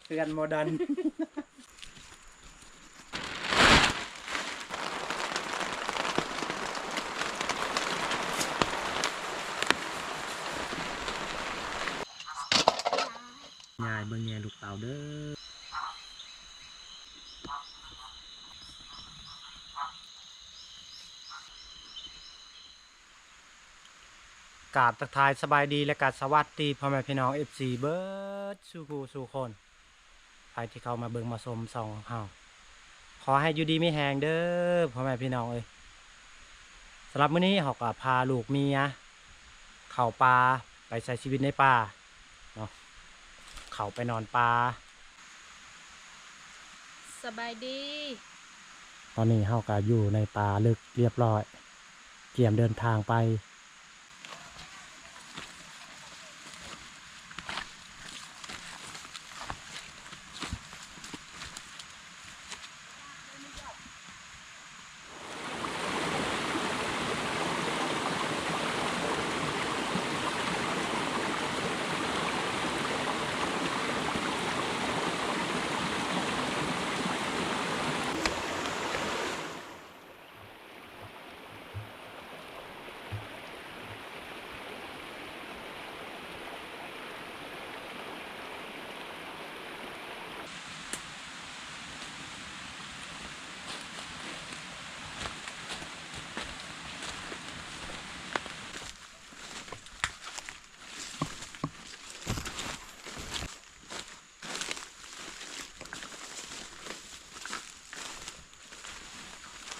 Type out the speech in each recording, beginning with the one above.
ເຮືອນໂມເດີນ. ຍາຍເບິ່ງແຍລູກເຕົ່າເດີ້. ກາບທັກທາຍສະບາຍດີ ແລະ ກະສະຫວັດດີພໍ່ແມ່ພີ່ນ້ອງ ເອັຟຊີ ເບິດສູ່ຜູ້ສູ່ຄົນ ໃຜທີ່ເຂົ້າມາເບິ່ງມາຊົມຊ່ອງຂອງເຮົາ ຂໍໃຫ້ຢູ່ດີມີແຮງເດີ້ພໍ່ແມ່ພີ່ນ້ອງເອີຍ. ສຳລັບມື້ນີ້ເຮົາກໍພາລູກເມຍເຂົ້າປ່າ ໄປໃຊ້ຊີວິດໃນປ່າເນາະ ເຂົ້າໄປນອນປ່າ. ສະບາຍດີ. ຕອນນີ້ເຮົາກໍຢູ່ໃນປ່າເລິກລຽບຮ້ອຍ ກຽມເດີນທາງໄປ.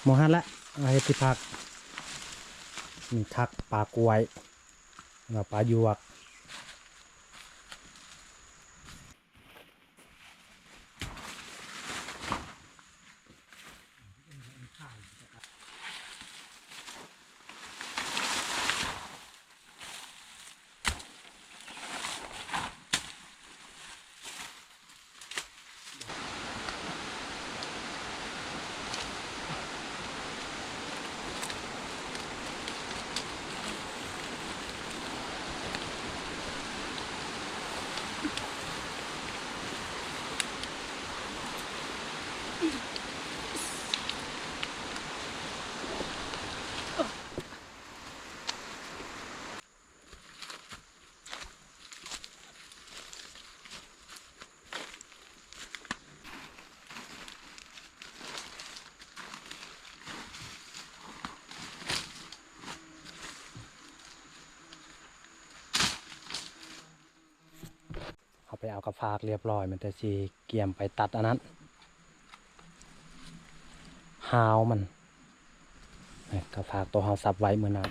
ໝ່ອງຫັ້ນລະ ເຮົາເຮັດທີ່ພັກ ມີທັກປາກວາຍ ແລ້ວປາຢວກ. ເຮົາໄປເອົາກະຟາກລຽບຮ້ອຍ ແມ່ນແຕ່ຊິກຽມໄປຕັດອັນນັ້ນ ຮາວມັນ ກະຟາກໂຕເຮົາສັບໄວ້ມື້ນັ້ນ.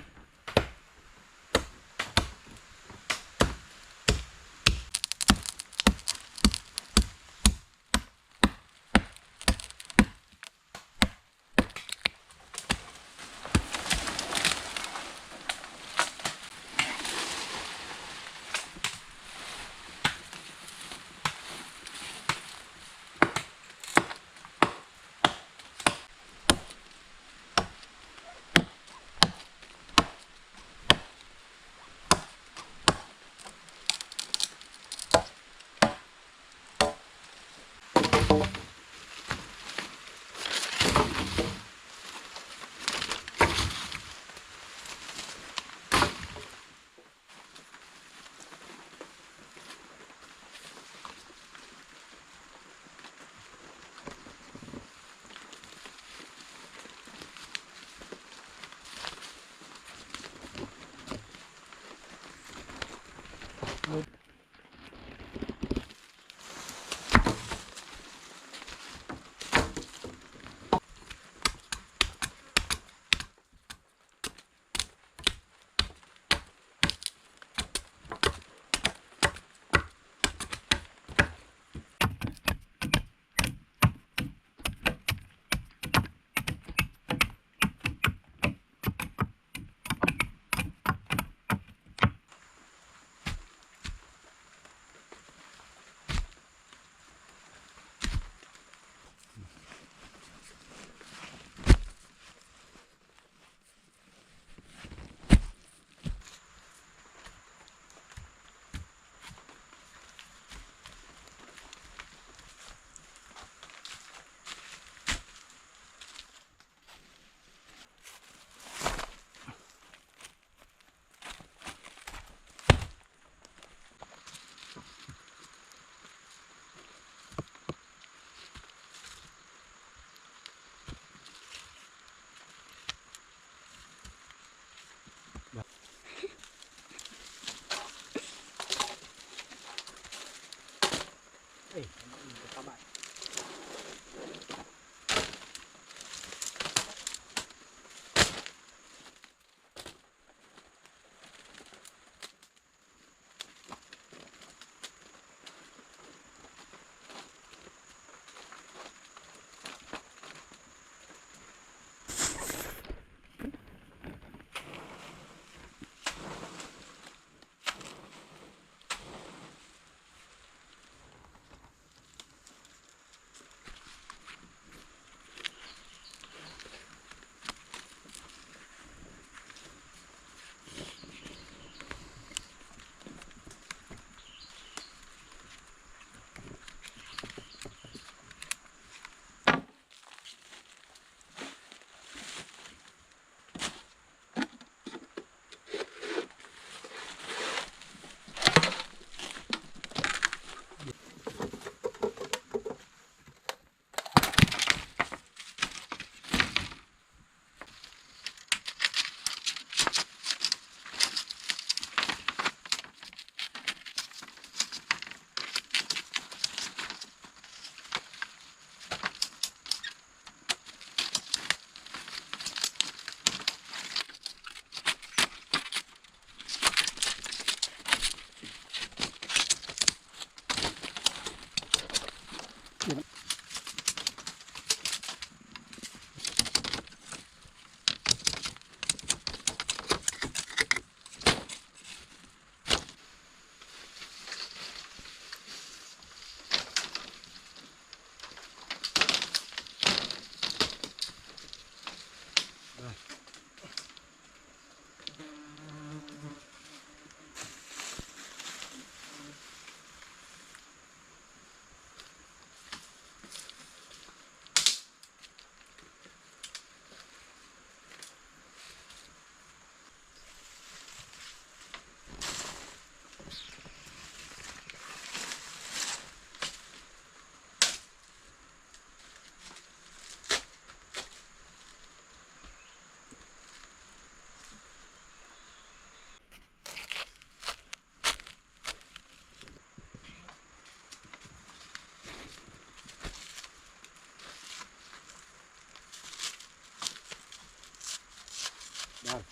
ດອກ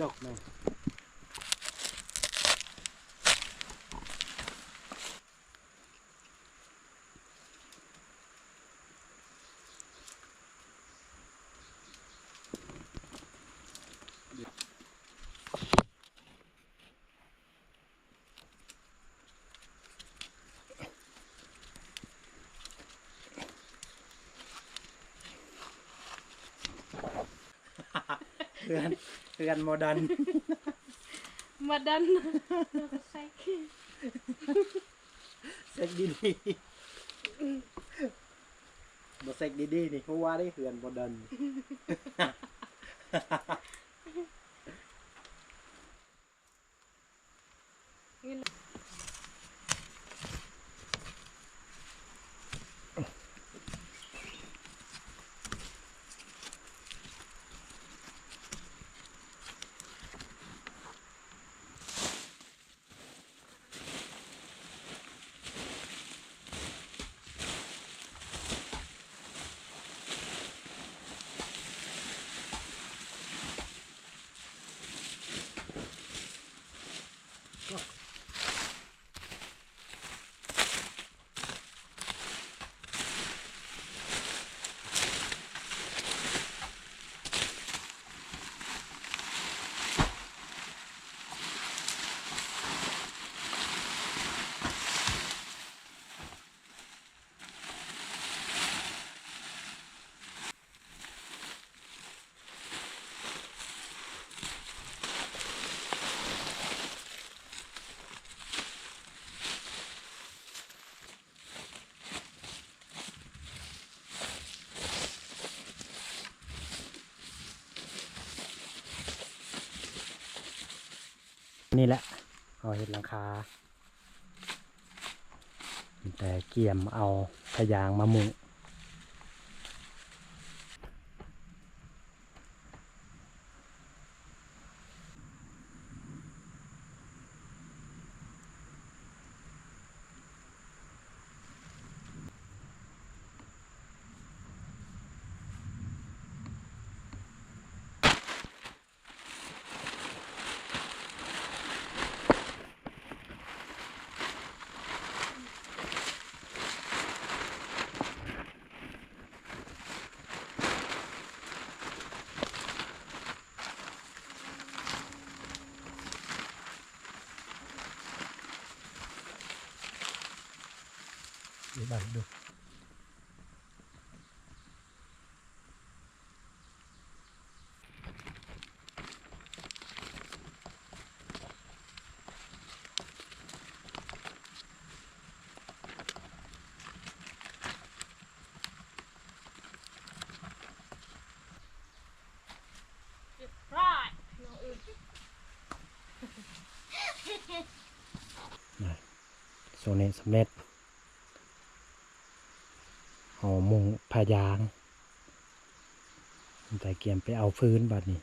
ດອກໜຶ່ງ. ເຮືອນ ເຮືອນໂມເດີນ ໂມເດີນ ເຊັກ ເຊັກດີໆ ບໍ່ເຊັກດີໆ ນີ້ຮູ້ວ່າໄດ້ເຮືອນໂມເດີນ. ນີ້ແຫຼະ ເຮົາເຮັດຫຼັງຄາ ແຕ່ກຽມເອົາພະຍາງມາມຸງ. ນະ ໂຊເນດສຳເລັດ ເຮົາມຸງພະຍາງ ແຕ່ກຽມໄປເອົາຟືນບາດນີ້.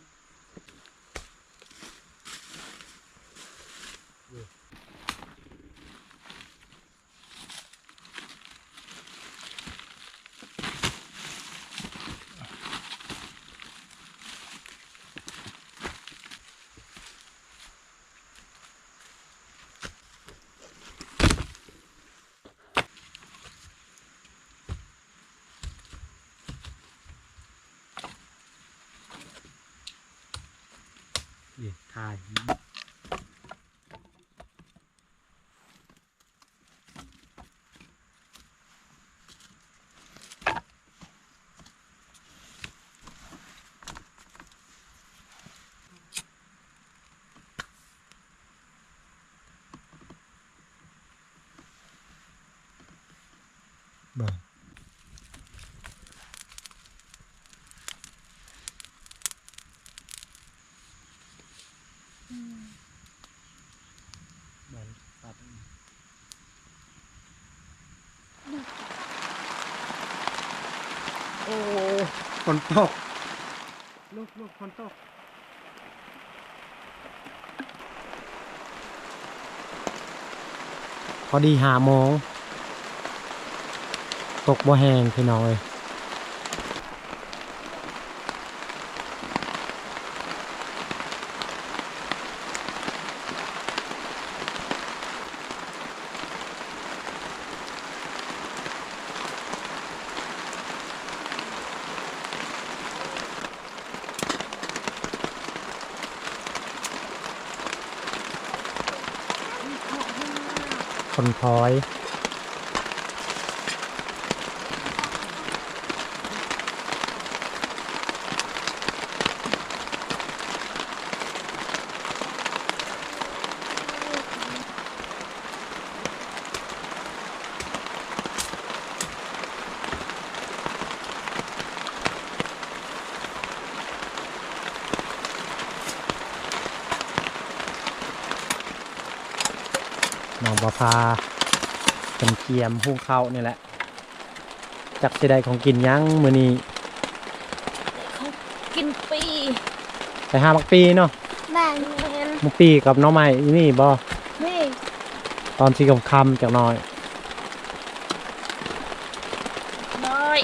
ນີ້ ຖ່າຍ. ເບິ່ງ ອືມ ເບິ່ງສັດ ໂອ້ ຝົນຕົກ ລຸກໆ ຝົນຕົກ. ພໍດີຫ້າໂມງ ຕົກບໍ່ແຮງພີ່ນ້ອງເອີຍ. ຜົນພອຍ. ນ້ອງບັວຜາເພິ່ນກຽມຫຸງເຂົ້ານີ້ແຫຼະ. ຈັກຊິໄດ້ຂອງກິນຫຍັງມື້ນີ້? ຂອງກິນປີ. ໄປຫາໝາກປີເນາະ. ແມ່ນ. ໝາກປີກັບໜໍ່ໄມ້ມີບໍ່? ມີ. ຕອນຊິຄ່ຳໆຈັກໜ້ອຍ. ໜ້ອຍ.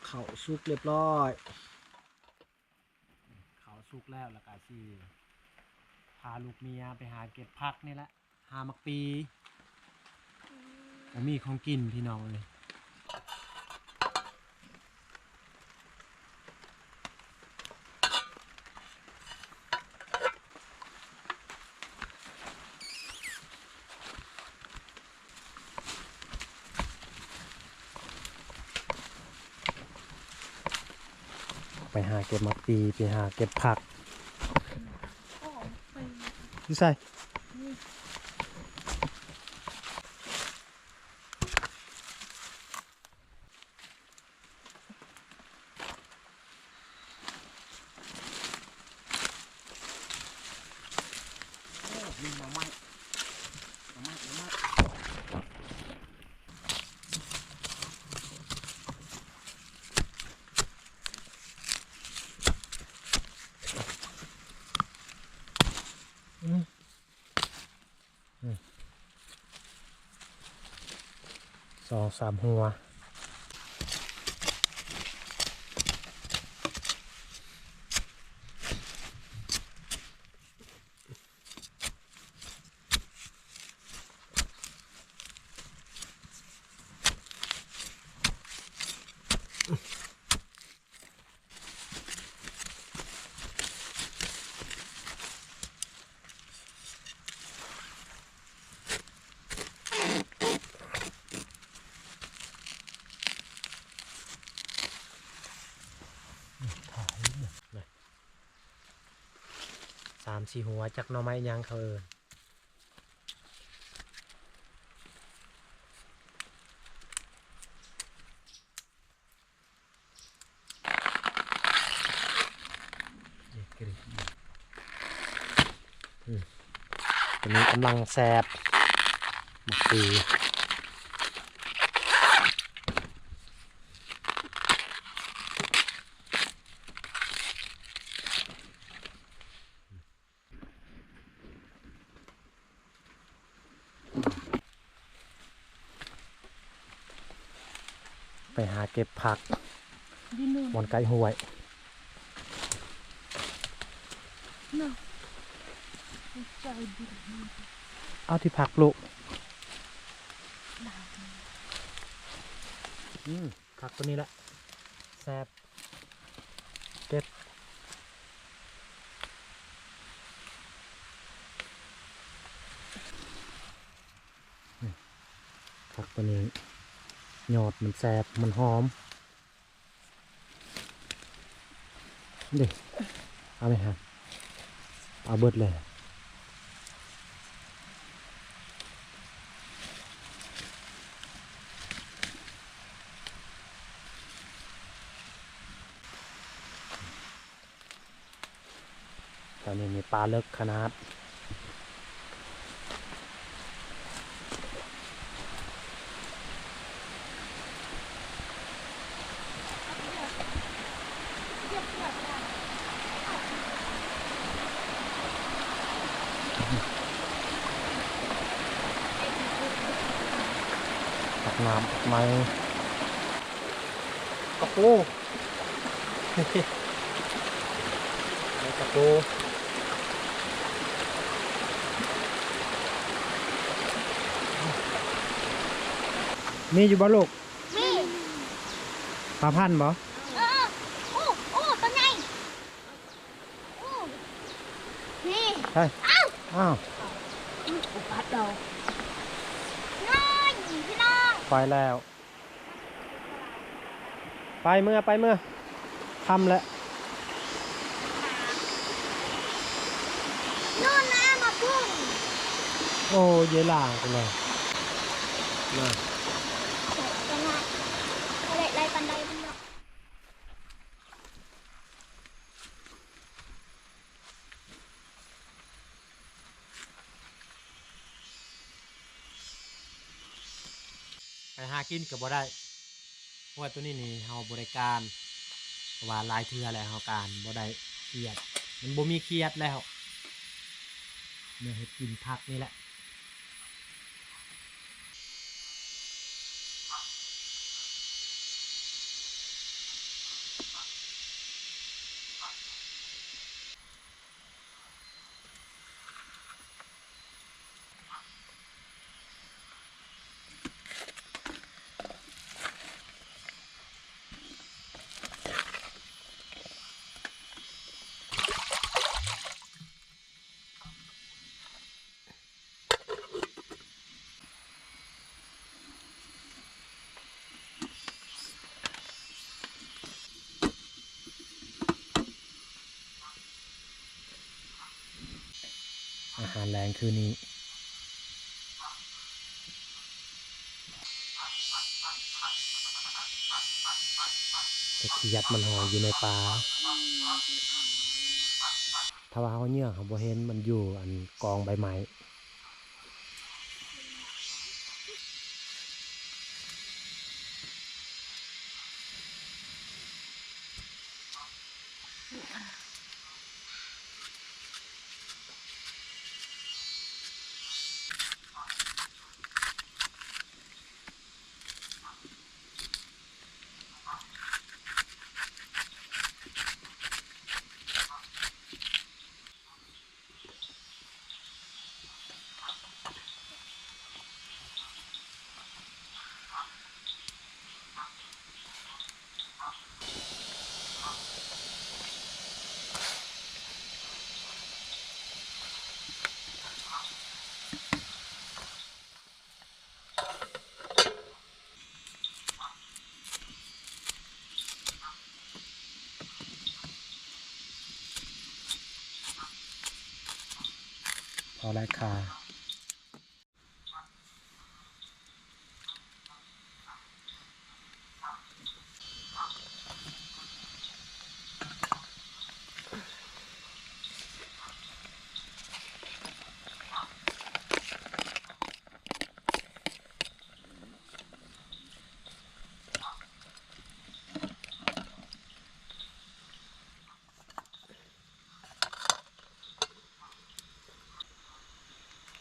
ເຂົ້າສຸກຮຽບຮ້ອຍ. ເຂົ້າສຸກແລ້ວ ແລ້ວກະຊິພາລູກເມຍໄປຫາເກັບຜັກນີ້ແຫຼະ ຫາໝາກປີ. ບໍ່ມີຂອງກິນພີ່ນ້ອງເອີຍ. ໄປຫາເກັບໝາກປີ ໄປຫາເກັບຜັກ. ຢູ່ໃສ? ໂອ້ ມີໜໍ່ໄມ້ ໜໍ່ໄມ້ ໜໍ່ໄມ້. ອືມ ອືມ ສອງສາມຫົວ. ສາມສີ່ຫົວ ຈັກໜໍ່ໄມ້ຫຍັງເຂົາເອີ້ນ. ອືມ ຕົວນີ້ກຳລັງແຊບ ໝາກປີ. ອ ໄປຫາເກັບຜັກ ຢູ່ໂນ່ນ ບ່ອນໃກ້ຫ້ວຍ. ເອົາທີ່ຜັກລູກ. ອືມ ຜັກໂຕນີ້ແຫຼະ ແຊບ ເກັບ. ຜັກໂຕນີ້ຍອດມັນແຊບ ມັນຫອມ. ເດ້ ເອົາໄປຫາ ເອົາເບິດເລີຍ. ແຖວນີ້ມີປາເລິກຂະໜາດ. ຕັກນ້ຳ ຕັກໄມ້ ໂອ້ໂຫ. ໄມ້ຕະປູ ມີຢູ່ບໍ່ລູກ? ມີ. ປາພັນບໍ່? ເອີ ໂອ້ ໂອ້ ໂຕໃຫຍ່ ໂອ້ ນີ້ ເຮີ້ຍ ອ້າວ ອ້າວ ອຸປັດເອົາ ນ້ອຍ ພີ່ນ້ອງ ໄປແລ້ວ. ໄປເມືອ ໄປເມືອ ຄ່ຳແລ້ວ ໂນ່ນນະ ມາພຸ້ນ ໂອ້ ເຢຫຼາ ພຸ້ນນະ ນະ ບໍ່ໄດ້ໄລ່ປານໃດພຸ້ນດອກ. ໄປຫາກິນກໍບໍ່ໄດ້ ເພາະວ່າໂຕນີ້ນີ້ເຮົາບໍ່ໄດ້ການ ເພາະວ່າຫຼາຍເທື່ອແລ້ວເຮົາການບໍ່ໄດ້ຂຽດ ມັນບໍ່ມີຂຽດແລ້ວ ເມື່ອເຮັດກິນຜັກນີ້ແຫຼະ. ອາຫານແລງຄືນນີ້ ເຫັດຂຽດມັນຫອຍຢູ່ໃນປ່າ. ຖ້າວ່າເຮົາເຫຍື້ອງ ເຮົາບໍ່ເຫັນ ມັນຢູ່ອັນກອງໃບໄມ້. ພໍແລ້ວຄ່າ. ເ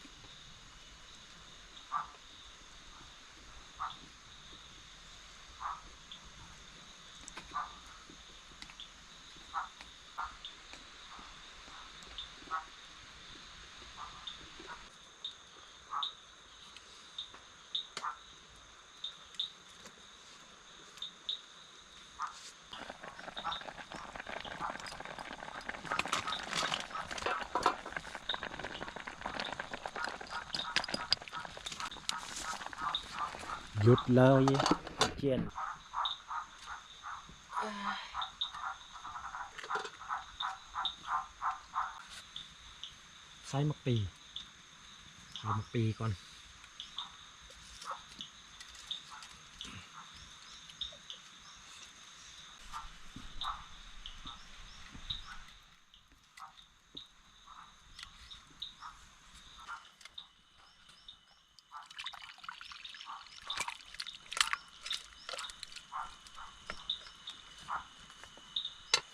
ຢຸດເລີຍ ຈຽນ ໃສ່ໝາກປີ ເອົາໝາກປີກ່ອນ.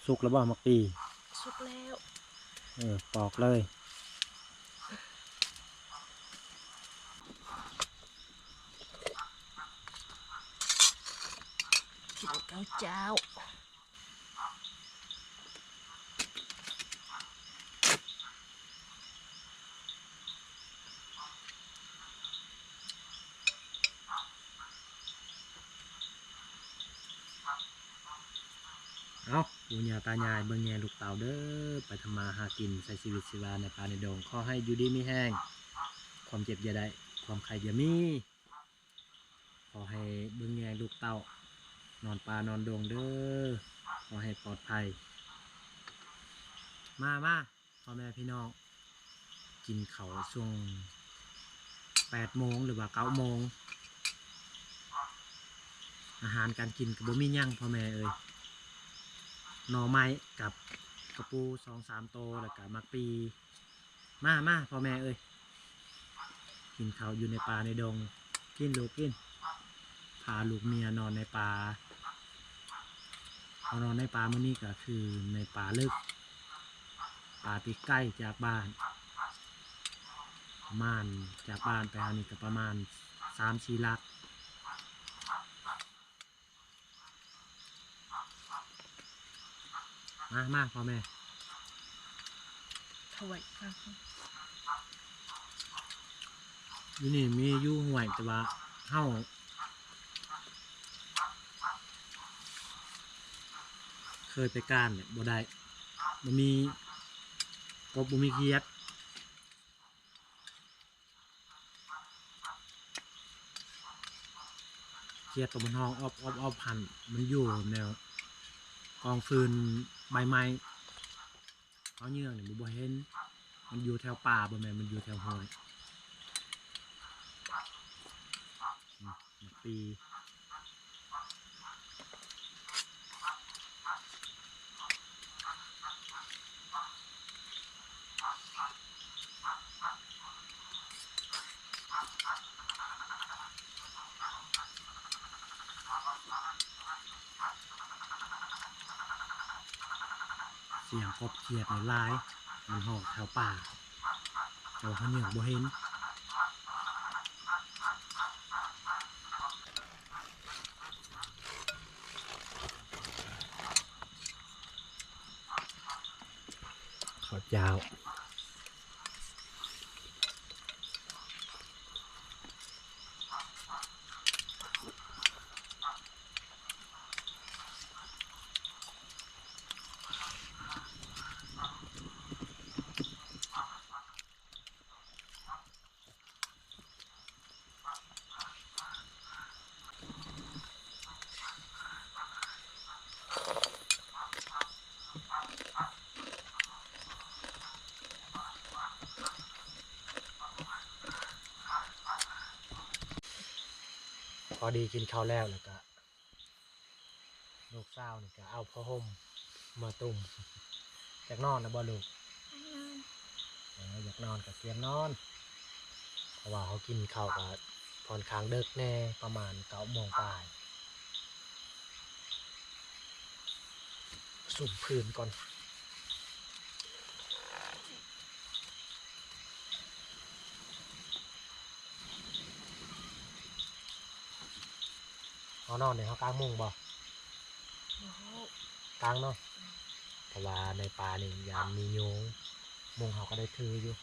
ສຸກແລ້ວບໍ່ໝາກປີ? ສຸກແລ້ວ. ເອີ ປອກເລີຍ. ກິນເຂົ້າເຈົ້າ. ເອົາ ປູ່ຍ່າຕາຍາຍ ເບິ່ງແຍງລູກເຕົ້າເດີ ໄປທຳມາຫາກິນ ໃຊ້ຊີວິດຊີວາໃນປ່າໃນດົງ. ຂໍໃຫ້ຢູ່ດີມີແຮງ ຄວາມເຈັບຢ່າໄດ້ ຄວາມໄຂ້ຢ່າມີ. ຂໍໃຫ້ເບິ່ງແຍງລູກເຕົ້າ ນອນປ່ານອນດົງເດີ ຂໍໃຫ້ປອດໄພ. ມາ ມາ ພໍ່ແມ່ພີ່ນ້ອງ ກິນເຂົ້າຊ່ວງແປດໂມງ ຫຼືວ່າເກົ້າໂມງ ອາຫານການກິນກໍບໍ່ມີຫຍັງ ພໍ່ແມ່ເອີຍ ໜໍ່ໄມ້ກັບກະປູສອງສາມໂຕ ແລ້ວກະໝາກປີ. ມາ ມາ ພໍ່ແມ່ເອີຍ ກິນເຂົ້າຢູ່ໃນປ່າໃນດົງ. ກິນລູກກິນ ພາລູກເມຍນອນໃນປ່າ. ເຮົານອນໃນປ່າມື້ນີ້ກໍຄືໃນປ່າເລິກ ປ່າທີ່ໄກຈາກບ້ານ ປະມານ ຈາກບ້ານໄປຫານີ້ກໍປະມານສາມສີ່ຫຼັກ. ມາ ມາ ພໍ່ແມ່ ເຂົ້າໄວ້ ຢູ່ນີ້ມີຢູ່ຫ້ວຍ ແຕ່ວ່າເຮົາເຄີຍໄປການແຫຼະ ບໍ່ໄດ້ ບໍ່ມີກົບ ບໍ່ມີຂຽດ. ຂຽດໂຕມັນຮ້ອງອອບໆໆ ຫັ້ນ ມັນຢູ່ແນວກອງຟືນໃບໄມ້ ເອົາເຫຍື່ອນີ້ບໍ່ເຫັນ ມັນຢູ່ແຖວປ່າ ບໍ່ແມ່ນ ມັນຢູ່ແຖວຫ້ວຍ. ອືມ ໝາກປີ. ສຽງກົບຂຽດນີ້ຫຼາຍ ມັນຮ້ອງແຖວປ່າ ແຕ່ວ່າເຮົາເຫຍື່ອບໍ່ເຫັນ. ເຂົ້າເຈົ້າ. ພໍດີກິນເຂົ້າແລ້ວ ແລ້ວກະ ລູກສາວນີ້ກະເອົາຜ້າຫົ່ມມາຕຸ້ມ. ຢາກນອນແລ້ວບໍ່ລູກ? ເອີ ຢາກນອນກະຕຽມນອນ ເພາະວ່າເຮົາກິນເຂົ້າກະຂ້ອນຂ້າງເດິກແດ່ ປະມານເກົ້າໂມງປາຍ. ສຸມພື້ນກ່ອນ. ເຮົານອນນີ້ເຮົາກາງມຸ້ງບໍ່? ບໍ່ຮູ້ ກາງເນາະ ເພາະວ່າໃນປ່ານີ້ຢ້ານມີຍຸງ ມຸ້ງເຮົາກໍໄດ້ຖືຢູ່. ອ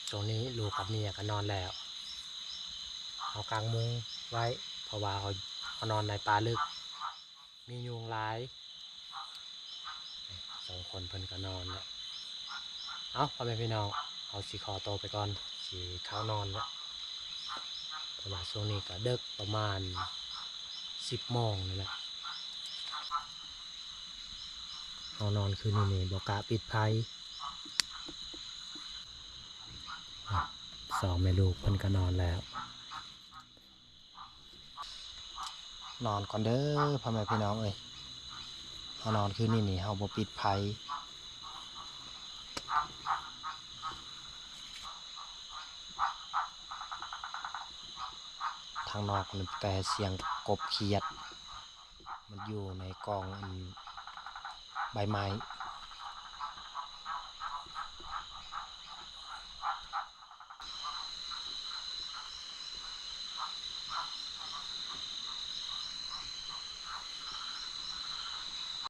ຊ່ວງນີ້ລູກກັບເມຍກໍນອນແລ້ວ ເຮົາກາງມຸງໄວ້ ເພາະວ່າເຮົາ ເຮົານອນໃນປ່າເລິກ ມີຍຸງຫຼາຍ ສອງຄົນເພິ່ນກໍນອນແລ້ວ. ເອົ້າ ພໍ່ແມ່ພີ່ນ້ອງ ເຮົາຊິຂໍໂຕໄປກ່ອນ ຊິເຂົ້ານອນແລ້ວ ເພາະວ່າຊ່ວງນີ້ກໍເດິກ ປະມານສິບໂມງນີ້ແຫຼະ. ເຮົານອນຄືນນີ້ນີ້ບໍ່ກະປິດໄຟ. ສອງແມ່ລູກເພິ່ນກໍນອນແລ້ວ. ນອນກ່ອນເດີ ພໍ່ແມ່ພີ່ນ້ອງເອີຍ ເຮົານອນຄືນນີ້ນີ້ ເຮົາບໍ່ປິດໄຟ. ທາງນອກນີ້ແຕ່ສຽງກົບຂຽດ ມັນຢູ່ໃນກອງອັນໃບໄມ້.